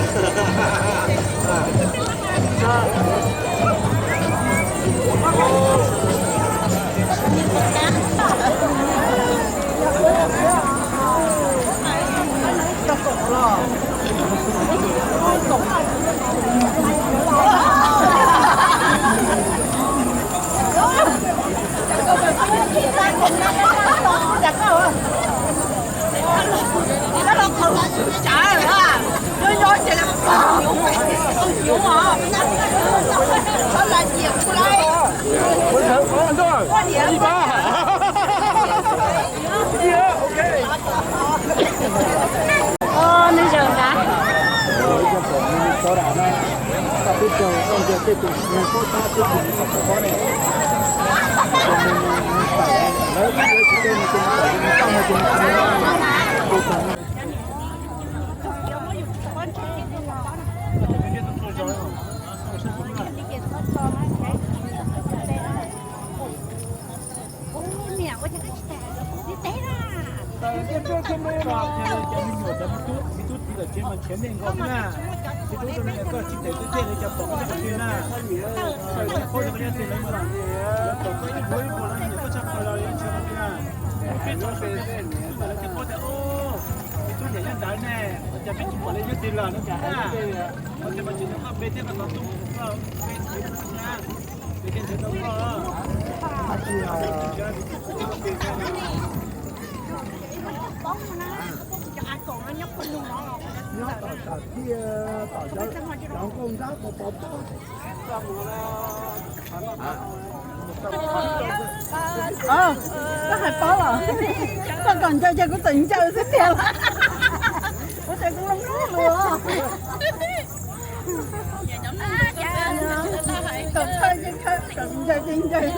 Nws zaum nrad. Ub, niam ua cas koj tsis tham kuv tib teb na? Cov me nyuam cov me tub, me tub txiv lawm tsev mas nrhiav nej nkaus xwb na. Txiv tub zoo li koj tsis tes tub txej li cas pom koj tsis na. Tsis paub tias koj nyob twg lawm mas lawv pom koj ib vuag ib vuag lawv nyiam koj tshaj plaws los yuav nrhiav koj na. Peb txhua txhua tus tub mas lawv thiaj paub tias, o, me tub nyiam nyob ntawd ne, ua cas peb tsis pom li nyob twg los no cas na. Ua cas mas tseem nrog koj pe thiab koj tau tub koj pe txiv na. Ces thiaj nrhiav tau koj. Nyob tom tawm thiaj tom cov nkauj nrab pov pov pob. Koj hais paub los, koj kom ncaws ces kuv txawm ncaws xwb tiag los. Ua cas kuv lub lub lus. Kom thawj ces thawj, kom ncaws ces ncaws.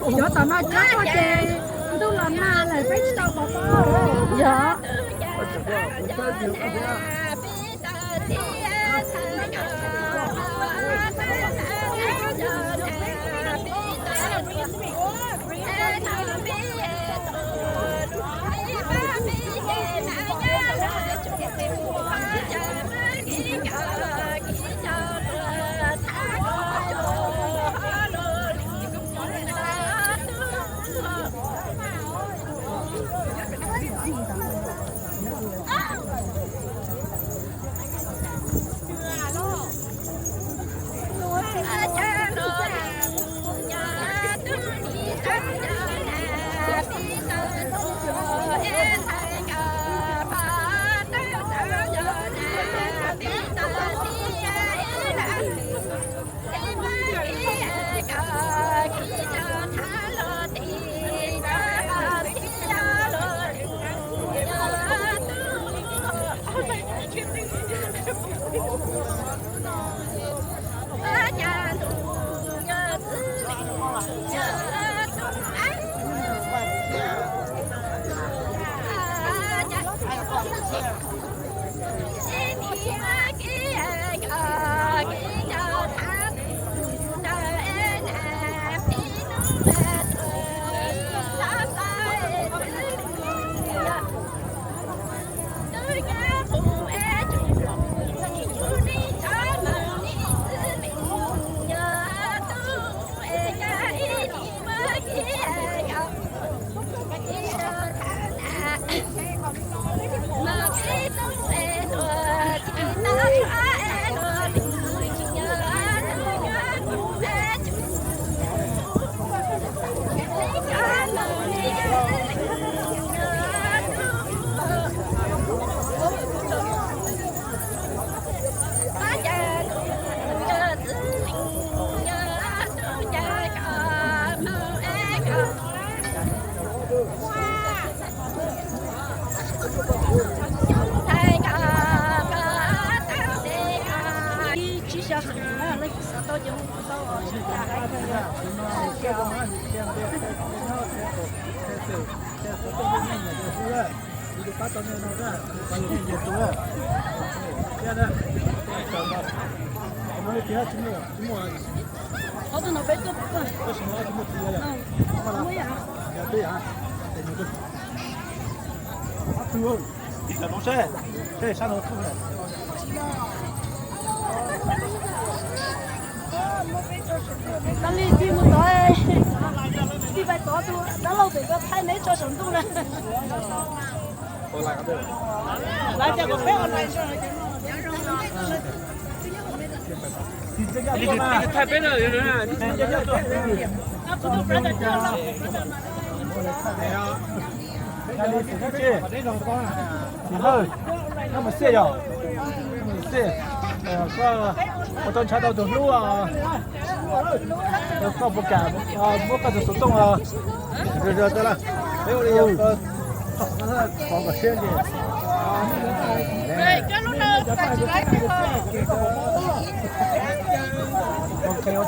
Cov tom no coob ces ntuj los nag lawm peb tsis tau pov pob. Yog. Ib tsib xya feem na, leej twg xav tau ces hu tau os, tsis tas hais tias Tag li tig mus tod, tig pais tod tus dab laug pem ko thaij neb tso saum ntuj na. Niam Hawj, koj mus xij yom? Koj ua tau ntshaw tau tus hlub, koj puas kam muab koj tus xov tooj? Peb ua li yog kom siab ces ua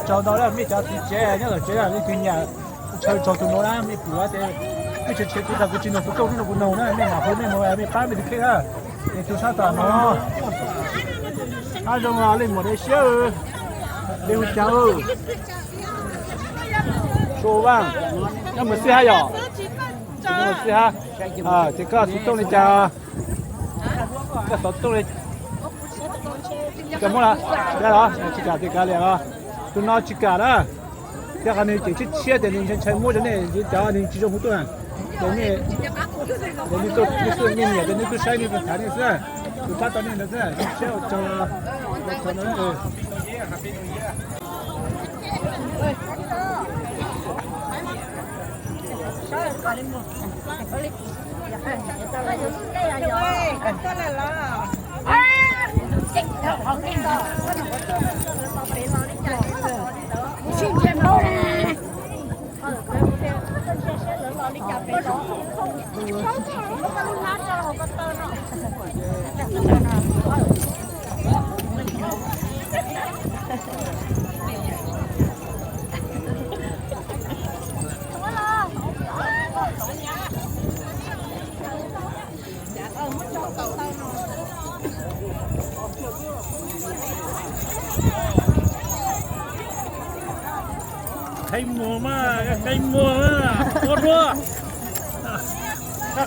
tsaug ntau, mej cov txiv tsev nyob tom tsev leej twg nyiam ntshaw tsaug tus no na, mej pum tias mej tsev tsev kuv tas kuv tsis nug xov tooj, hnub no kuv nug na, mej mam hu mej mus mej pab mej tus kheej na. Es tus sab tom no, ab zoo leej muam dej siab, dej hu cas? Su Vaj, nyob mus xij hab yom? Nyob mus xij hab. Ces koj xov tooj li cas? Koj xov tooj li cas muab los? Tsis kam, tsis kam li os. Tus no tsis kam na. Thiab qhov nws cem tshiab tshiab tias nws ntshai ntshai muab rau nej cov neeg tsis zoo hu tuaj na. Ces nej, ces nej tuaj, nej tuaj, nej nyiam ces nej tuaj saib nej tuaj tham nej xwb. Tus sab tod nej ntawd xwb, zoo siab ua tsaug, ua tsaug no. Qheb muag mas, qheb muag, ua dua.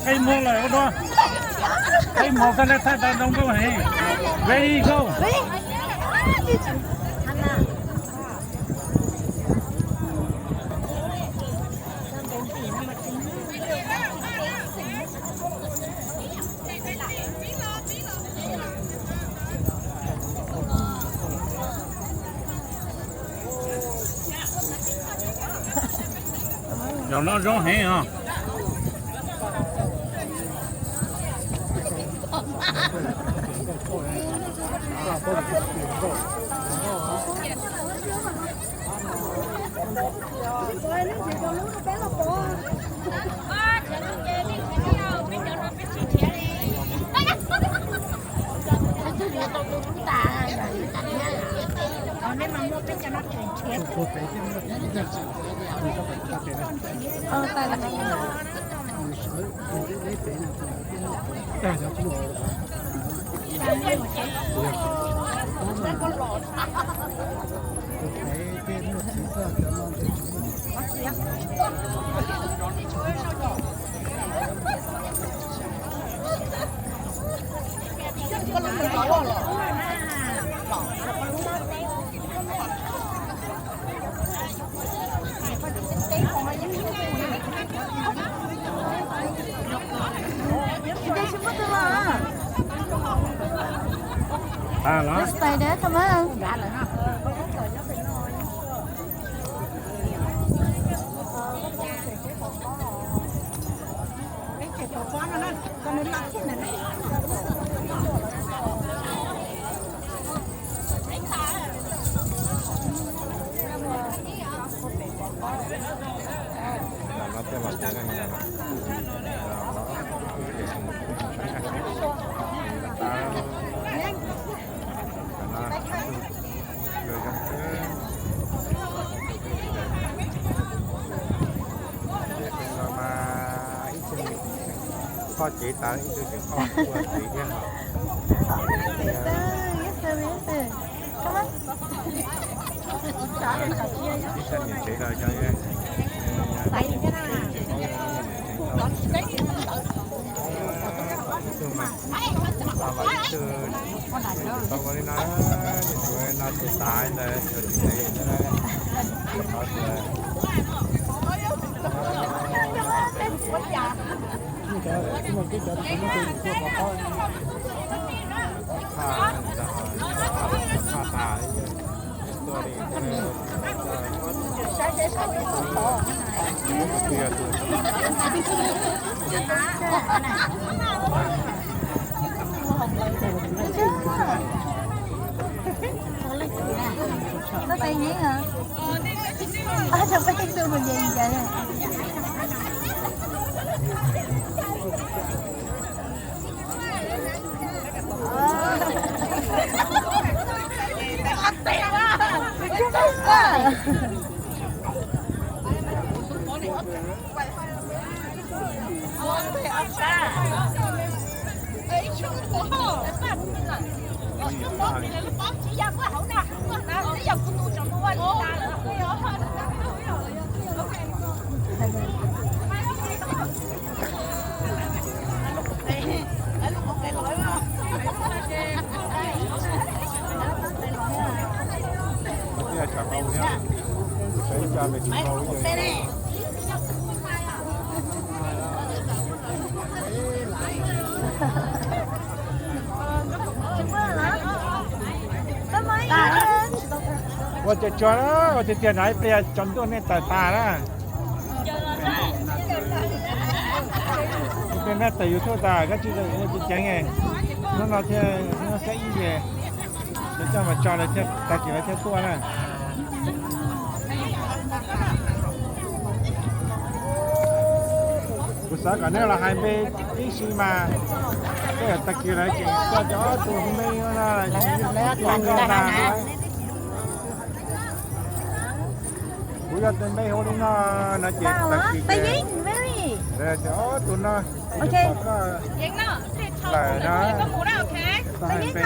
Qheb muag lawm ua dua. Qheb muag koj lej thaij tau zoo nkauj heev. Very good. Zaum no zoo heev os. Kho cev tas ib tug tseem kho ua tsev thiab. Ib tug niam tsev los cov, ib tug mas, ib tug tau ua li no, tus no tus tas ntawd, tus tsev ntawd. Koj peb nyeeb hos? Koj peb nyeeb tus mus nce nce. Ua tiag tsuag, ua tiag tiag no ib pliag tsaus ntuj nej tawm tas na. Ib pliag nej tawm YouTube tas koj tsis ua tsis ceev, hnub no thiaj hnub xiab ib ces lawv coj mus tso lawv thiaj tag kis lawv thiaj tuaj na. Kuv xav kom nej los hais npe tib si mas, tej tag kis lawv tseem tuaj cov ob tug me no, kuv yog tus npe hu li no no ces tag kis ces lawv tias ob tug no, koj lawm no, tau hais npe na.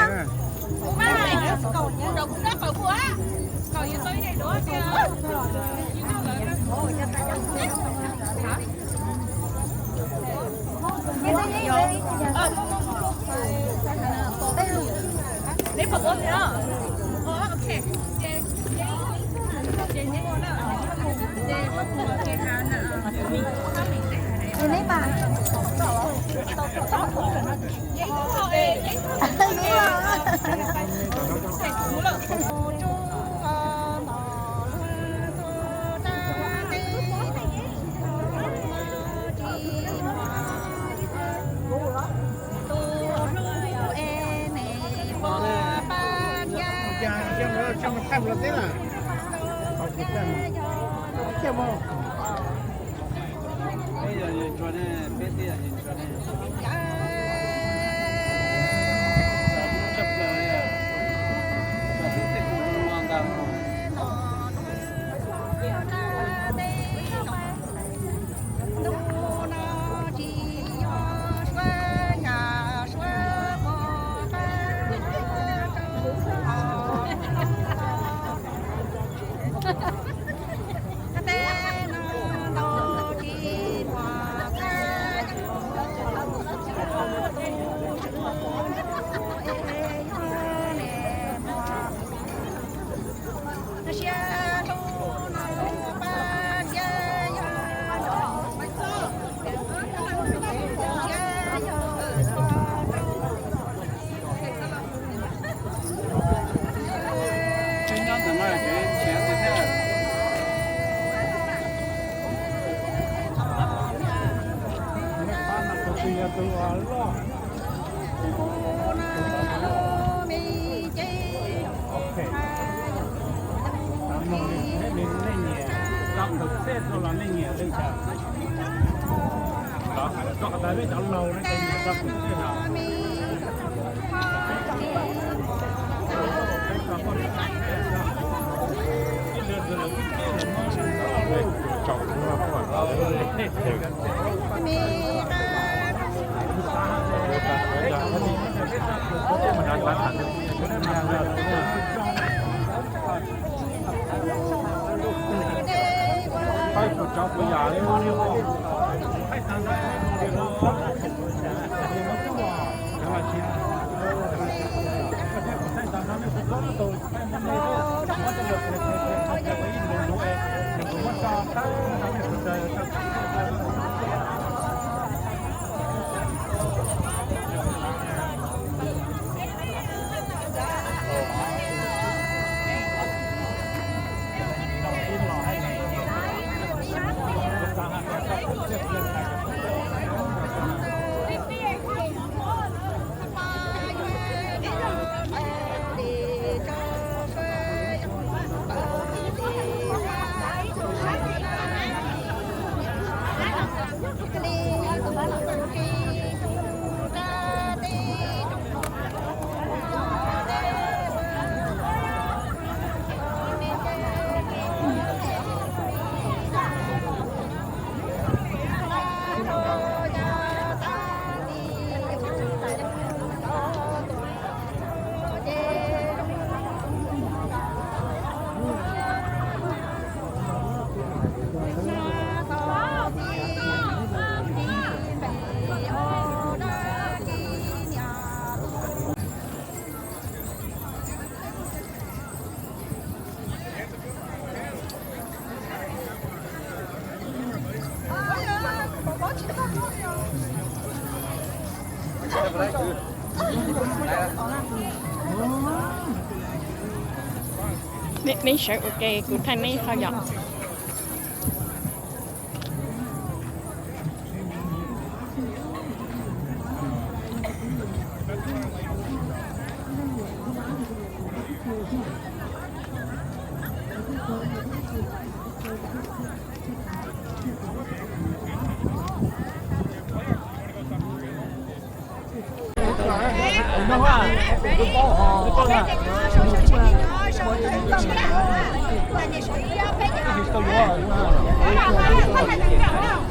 Neb sawv ua ke kuv thaij neb qhov yom.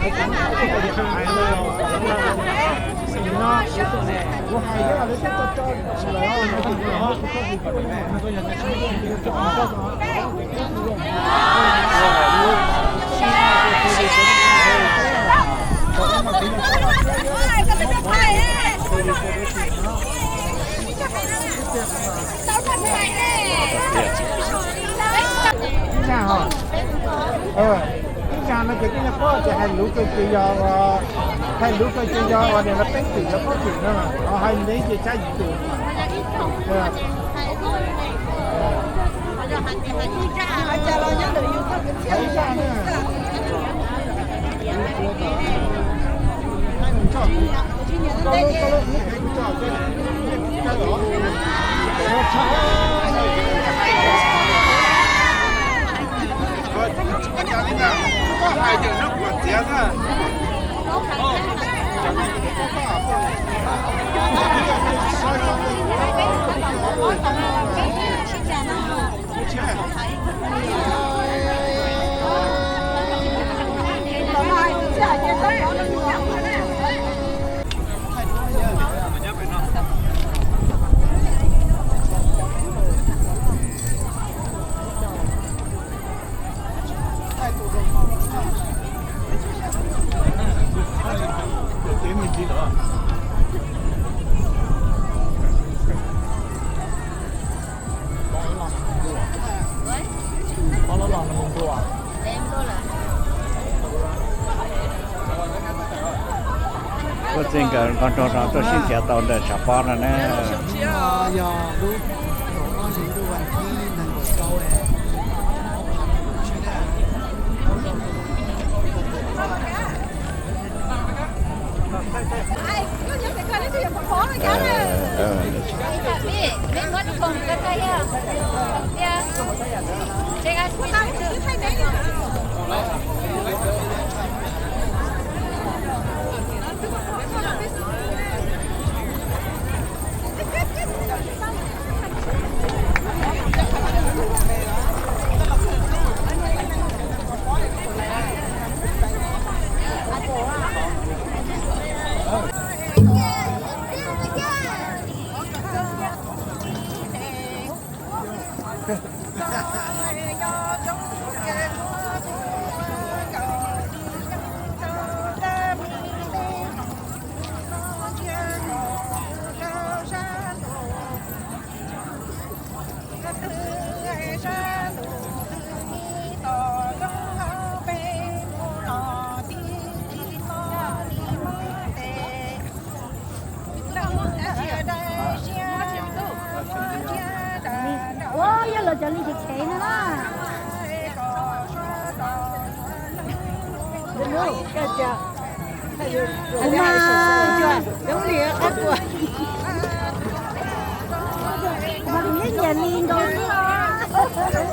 Ib zag no ces koj nyuam qhuav ces hais lus kawg ces yog, hais lus kawg ces yog uas niam los peb twm los peb twm no, hais ntev ces tsab yim twm. Kuj txij nkawm nqos nrog no tuaj sib txiav tau ntawm tshav pob no na. Ua yog los cov li ces khev no na. Kuv mas mas kuv yeej nyiam li nkaus xwb os.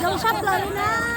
Zoo sab plaws li na.